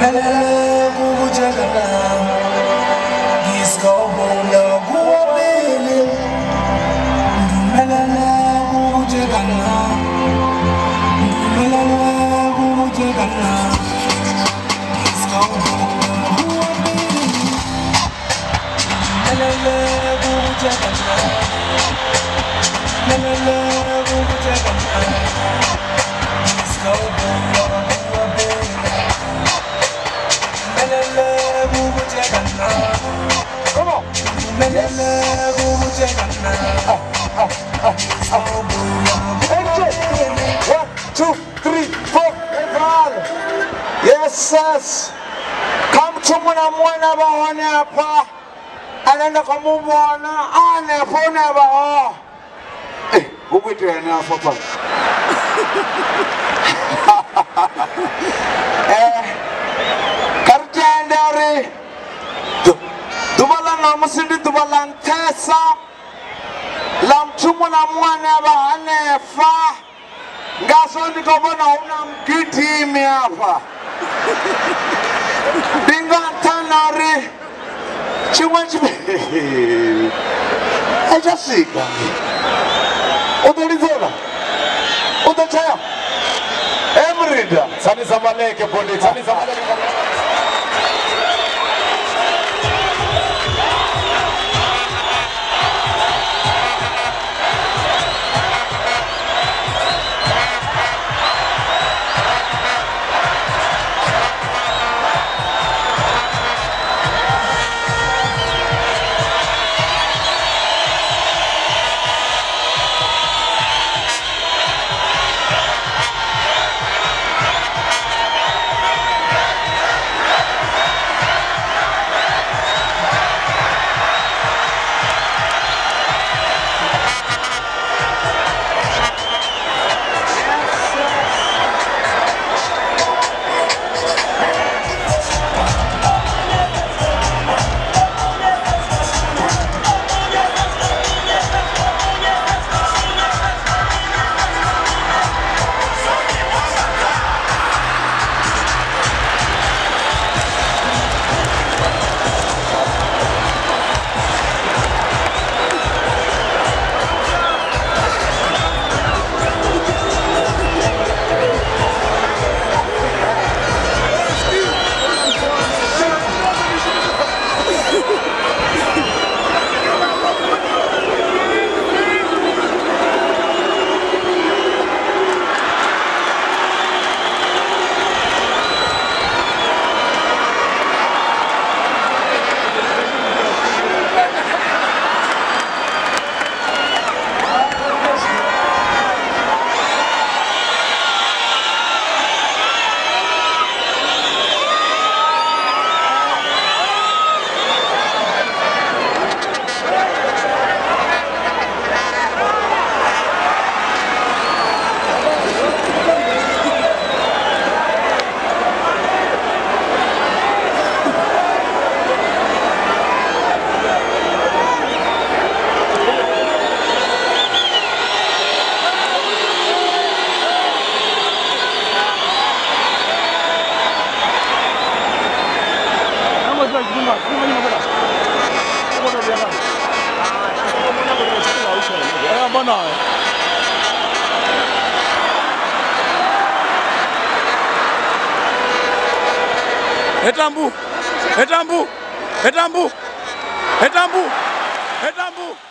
Ndumelele kukuthekana ngisikawubona kuwabili Ndumelele kukuthekana Ndumelele kukuthekana ngisikawubona kuwabili Ndumelele kukuthekana Ndumelele kukuthekana ngisikawubona kuwabili Come on. Yes. 1, 2, 3, 4, 5. Yes, yes. Kha muthu muṅwe na muṅwe ane a vha hone hafha ane nda khou mu vhona a hanefho hune a vha hone. Hu khou itea ni afha fhano. Kha ri tende uri ḓuvha ḽa ṋamusi ndi ḓuvha ḽa nṱhesa ḽa muthu muṅwe na muṅwe ane a vha hanefha. Ngazwo ndi khou vhona hu na mugidimi afha. Ndi nga nṱhani ha uri tshiṅwe tshifhinga a tsha swika u ḓo lidzela u ḓo tshaya emrida Tsanisa maleke bondi, tsanisa maleke. Etambu, etambu, etambu, etambu, etambu.